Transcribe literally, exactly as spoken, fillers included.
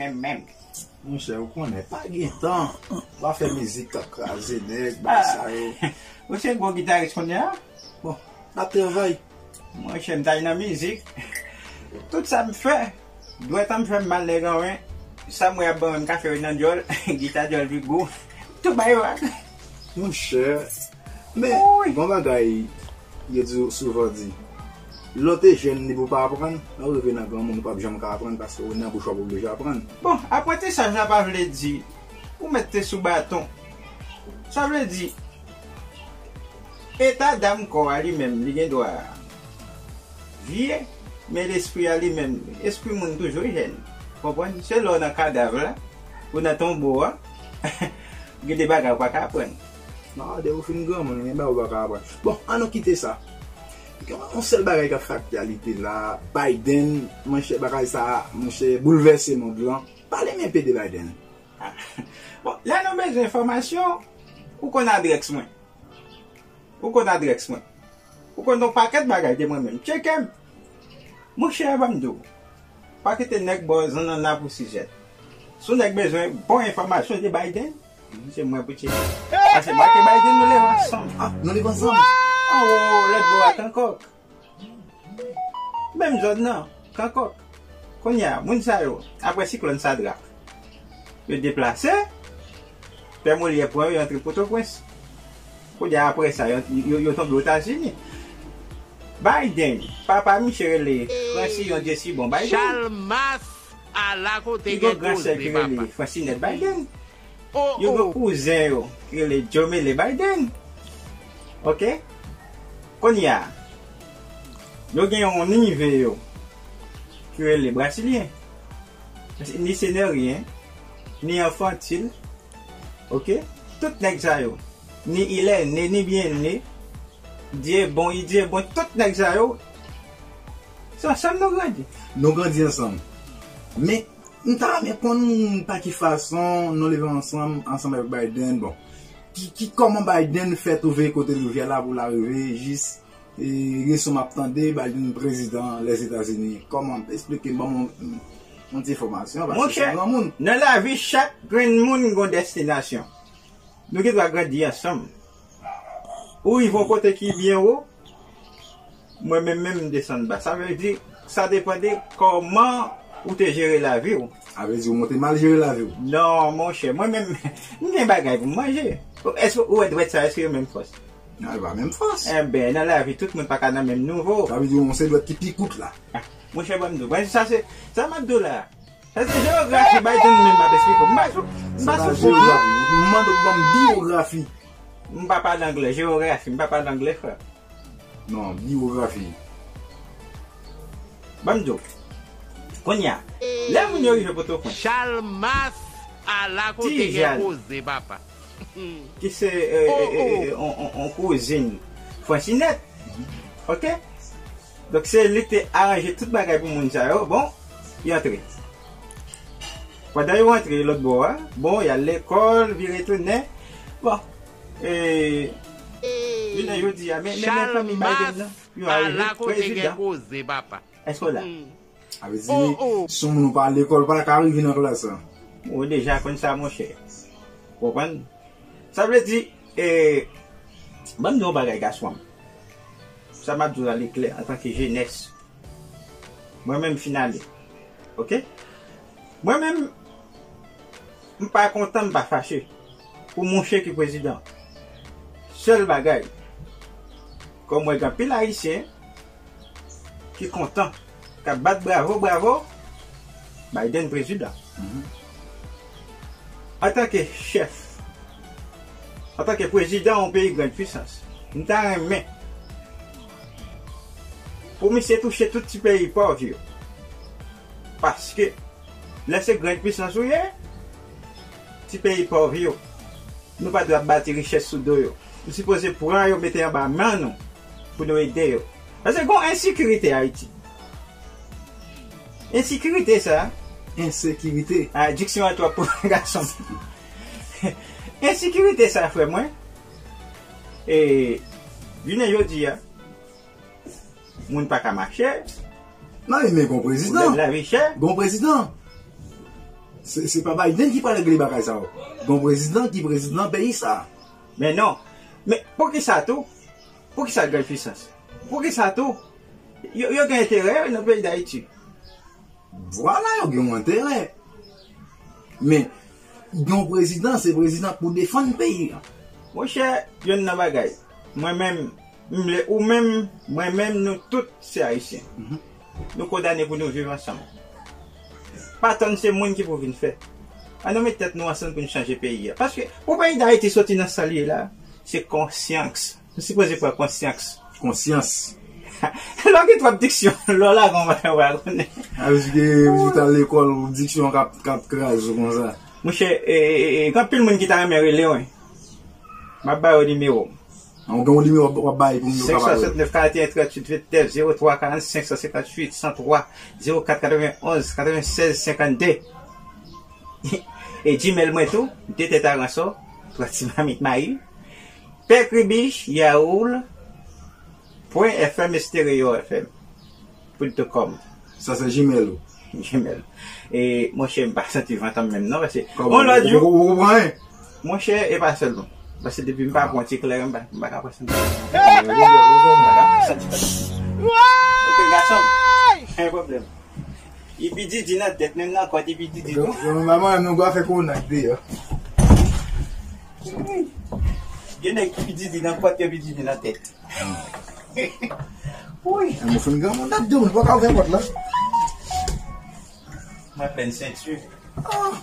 menm, menm. Monchè, ou konnen, pa gen tan. W a fè mizik k ap kraze nèg, bagay sa yo. Ou se gwo gitaris kounye a? Bon, n ap travay. Monchè, m t al nan mizik. Tout sa m fè, dwèt an m fè m mal nèg anwen. Sa m wè ap ban m kafe nan dyòl, gita dyòl pi gwo. Tout bagay yo ak. Monchè, men, wi, gon bagay yo di, souvan di, lè w te jèn, depi w pa aprann, lè w rive nan granmoun, ou p ap janm ka aprann, paske ou nan bouch w ap oblije aprann. Bon, aprantisaj la pa vle di ou mèt te sou baton. Sa vle di, eta dam kò a li menm, li gen dwa vye, men lespri a li menm, espri moun toujou jèn. Konprann? Se lè w nan kadav la, ou nan tonbo a, gen de bagay ou pa ka aprann. Non, depi w fin granmoun, gen bagay ou pa ka aprann. Bon, ann nou kite sa. Gen yon sèl bagay k ap fè aktyalite la, Biden, monchè, bagay sa, monchè, boulvèse mond lan. Pale m enpe de Biden. Bon, lè nou bezwen enfòmasyon, ou konn adrès mwen. Ou konn adrès mwen. Ou konn yon pakèt bagay de mwen menm. Tcheke m. Monchè, ban m di w. Pa kite nèg ba w zannanna pou sizèt. Si w nèg bezwen bon enfòmasyon de Biden, se mwen pou tcheke. Paske m ak Biden nou leve ansanm. Ah, nou leve ansanm? Anwo, lòt bò a Kankòk. Menm zòn nan, Kankòk. Kounye a, moun sa yo, apre siklòn Sadrap, yo deplase, Pè Molyè pran yo, yo antre Pòtoprens. Kounye a, apre sa, yo, yo, yo tonbe Etazini. Biden, papa misye rele Francillon Dyesibon Biden. Chalmas ala kote gen koze, papa. Li gen yon gran sè ki rele Francinette Biden. Yo gen kouzen yo ki rele Jomele Biden. Oke? Kounye a, yo gen yon nive yo ki rele Brasilyen. Ni seneryen, ni anfantil. Oke? Tout nèg sa yo. Ni ilè ne, ni byen ne. Dye bon, i dye bon. Tout nèg sa yo. Se ansanm nou grandi. Nou grandi ansanm. Men, m ta renmen konn pa ki fason nou leve ansanm, ansanm avèk Biden. Bon, ki, ki, kòman Biden fè twouve kote l rive a la pou l arive jis, e, reson m ap tande, Biden prezidan Lèzetazini. Kòman? Eksplike m, ban m yon, yon ti enfòmasyon, paske se yon granmoun. Nan lavi, chak grenn moun gon destinasyon. Nou gen dwa grandi ansanm. Ou rive yon kote ki byen wo, mwen menm, menm m desann ba. Sa vle di, sa depann de kòman ou te jere lavi w. Sa vle di ou te mal jere lavi w? Non, monchè, mwen menm, m gen bagay pou m manje. Èske ou wè dwèt sa, èske yo menm fòs? Non, yo pa menm fòs. Enben, nan lavi, tout moun pa ka nan menm nivo. Sa vle di ou se dwèt ki pi kout la. Ah, monchè, ban m di w. Mwen, sa se, sa m ap di w la. Sa se jewografi, Biden menm m ap eksplike w. M pa sou, m pa sou kou, non. Jewografi. M mande w ban m biwografi. M pa pale anglè, jewografi, m pa pale anglè, frè. Non, biwografi. Ban m di w. Kounye a, lè moun yo rive Pòtoprens, Chalmas ala kote gen koze, papa. Ki se, e, e, e, e, on, on, on kouzin Francinette. Oke? Donk, se li ki te aranje tout bagay pou moun sa yo. Bon, y antre. Pandan yo antre lòt bò a, bon, y al lekòl, vire tounen. Bon, e, jounen jodi a, men, men, men fanmi Biden nan, yo areve prezidan. Èske w la? Sa vle di, si yon moun ou pa al lekòl, ou pa ka rive nan klas la. Ou deja konn sa, monchè. Ou konprann? Sa vle di, e, ban m di w yon bagay, gason m. Sa m ap di w la, li klè, antanke jenès. Mwen menm, m fin ale. Oke? Mwen menm, m pa kontan, m pa fache pou mouche ki prezidan. Sèl bagay, kòm mwen gen anpil Ayisyen, ki kontan, k ap bat bravo, bravo, Biden prezidan. Antanke chèf, antanke prezidan yon peyi grann pisans, m ta renmen pou misye touche tout ti peyi pòv yo. Paske lè se grann pisans ou ye, ti peyi pòv yo, nou pa dwe ap bati richès sou do yo. Nou sipoze pran yo, mete anba men nou pou nou ede yo. Paske gon ensekirite Ayiti. Ensekirite sa. Ensekirite. A, diksyon an twòp pou gason. Ensekirite sa, frè mwen. E, jounen jodi a, moun pa ka mache. Non, men gon prezidan. Pwoblèm lavi chè. Gon prezidan. Se, se pa Biden ki pral regle bagay sa yo. Gon prezidan ki prezidan peyi sa. Men non. Men poukisa tou? Poukisa gad pwisans? Poukisa tou? Yo, yo gen enterè nan peyi Dayiti. Vwala, yo gen yon enterè. Men, gen yon prezidan, se prezidan pou defann peyi a. Monchè, youn nan bagay. Mwen menm, m vle ou menm, mwen menm, nou tout se Ayisyen. Nou kondane pou nou viv ansanm. Pa tann se moun ki pou vin fè. Ann nou met tèt nou ansanm pou n chanje peyi a. Paske pou peyi Dayiti soti nan sa l ye la, se konsyans. Nou sipoze pran konsyans. Konsyans. Lè w gen twòp diksyon, lè w lage yon bagay ou pa konnen. Alòske ou t al lekòl, diksyon k ap, k ap kraze w konsa. Monchè, e, e, e, gen anpil moun ki ta renmen rele w. M ap ba yo nimewo m. An, ou gen yon nimewo w ap bay pou moun yo kapab rele. Senk san swasannnèf, karanteyen, tranntuit, vennèf, zewo twa, karannsenk, san senkantuit, san twa, zewo kat, katrevenonz, katrevensèz, senkannde. E Gmail mwen tou, de tèt a ransò, twa ti mamit mayi, pè kribich, yaoul, pwen F M, estéreo F M, pwen com. Sa se Gmail ou? Gmail. E, monchè, m pa santi vant an m menm non, paske yon lòt jou, ou konprann? Monchè, e pa sèl non. Paske depi m pa pran ti klè, m pa, m pa ka pran santi. M pa ka pran santi. Ok, gason, pa gen pwoblèm. Epi Didi nan tèt, menm nan kòd, epi Didi tou. Yo, yo, manman, nou gwa fè konak deyò. Gen nèg ki Didi nan kòd, epi Didi nan tèt. Wi. Mwen fin granmoun, n ap di w, nou pa ka ouvè pòt la. Mwen plen senti. Ah.